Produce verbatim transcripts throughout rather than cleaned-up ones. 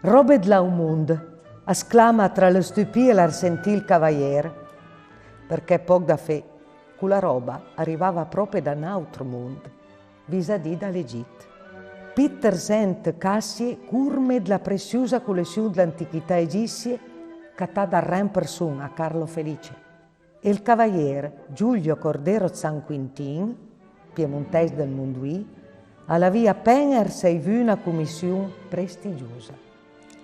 Ròbe dl'àut mond, a sclama tra lë stupì e l'arsentì ël cavajér, përchè pòch da fé, cola ròba a rivava pròpe da n'àutr mond, visadì da l'Egit. Pì ëd tërsent cassie corme dla pressiusa colession dl'antichità egissie, catà dal ren përson a Carlo Felice. E ël cavajér Giulio Cordero Zanquintin, piemontèis dël Mondouis, a l'avìa apen-a rseivù na comission prestigiusa.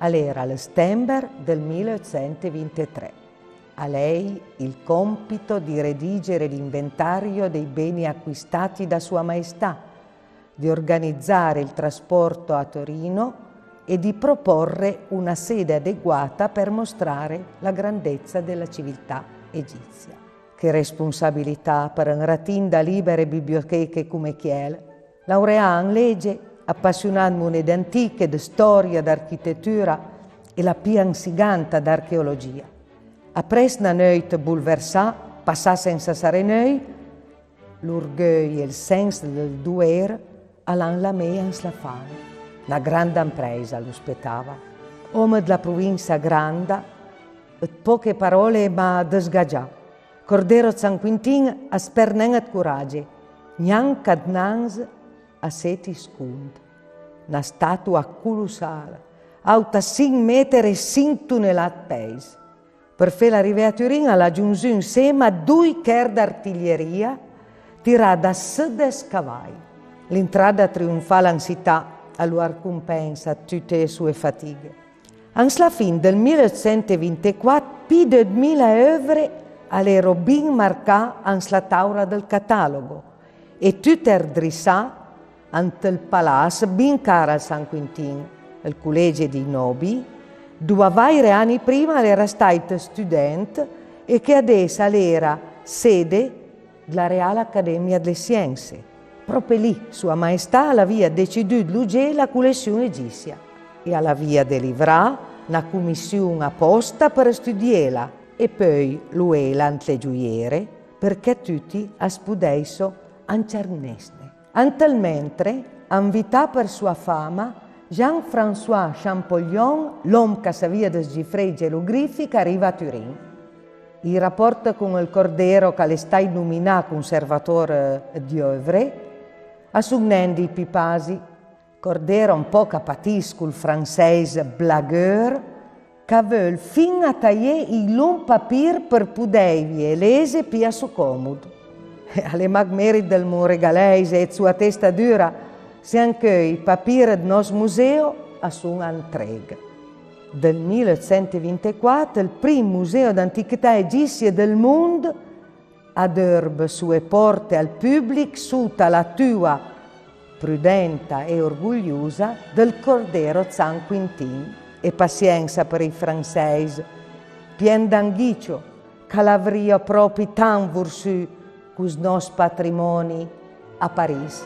A l'era lë stèmber dël mila eutsent e vintetré. A l'hai il compito di redigere l'inventario dei beni acquistati da Sua Maestà, di organizzare il trasporto a Torino e di proporre una sede adeguata per mostrare la grandezza della civiltà egizia. Che responsabilità për un ratin da libere biblioteche come chiel, laureà an lege, apassionà ëd monede antiche, dë storia, d'architetura e la pì ansiganta d'archeologia. Après na neuit bolversà, passà sensa saré neuv, l'orgeuj e ël sens dël dover a l'han lamé an sla fame. Na granda amprèisa lo spetava. Òm dla provinsa granda, ëd pòche paròle ma dësgagià, Cordero Zanquintin a s'perd nen ëd corage, gnanca dnans a séti scond. Na statua colossala, àuta sinch méter e sinch tonelà ëd pèis. Për fela rivé a Turin a l'ha gionzù ansema doi chèr d'artilieria tirà da sëddes cavaj. L'intrada trionfala an sità a lo arcompensa ëd tute soe fatighe. An sla fin dël mila eutsent e vintequat pì dë mila euvre a l'ero bin marcà an sla taula dël catalogo e tute ardrissà ant ël palass bin car al Zanquintin, ël College dei Nobii, andoa vàire ani prima a l'era stàit student e che adess a l'era sede dla Reala Academia dle Siense. Pròpe lì Soa Maestà a l'avìa decidù ëd logé la colession egissia e a l'avìa delivrà na comission apòsta për studiela e peui loela ant le gioiere përchè tuti as podèisso ancernessne. Ant ël mentre, anvità për soa fama, Jean-François Champollion, l'òm ch'a savìa dësgifré ij geroglifich, a riva a Turin. Ij rapòrt con ël Cordero, ch'a l'é stàit nominà conservatore dj'euvre, a son nen dij pì pasi. Cordero un pòch a patiss col fransèis blagueur, ch'a veul fin-a taié ij longh papir për podèivje lese pì a so còmod. A l'é mach merit dël Monregalèis e ëd soa testa dura, se ancheu ij papir ëd nòst moseo a son a antrega. Dël mila eutsent e vintequat, ël prim moseo d'antichità egissie dël mond a deurb soe pòrte al pùblich sota la tua prudenta e orgogliosa dël Cordero Zanquintin. E passiensa për ij fransèis, pien d'anguiccio, ch'a l'avrìo pròpi tant vorsù cost nòst patrimòni a Paris.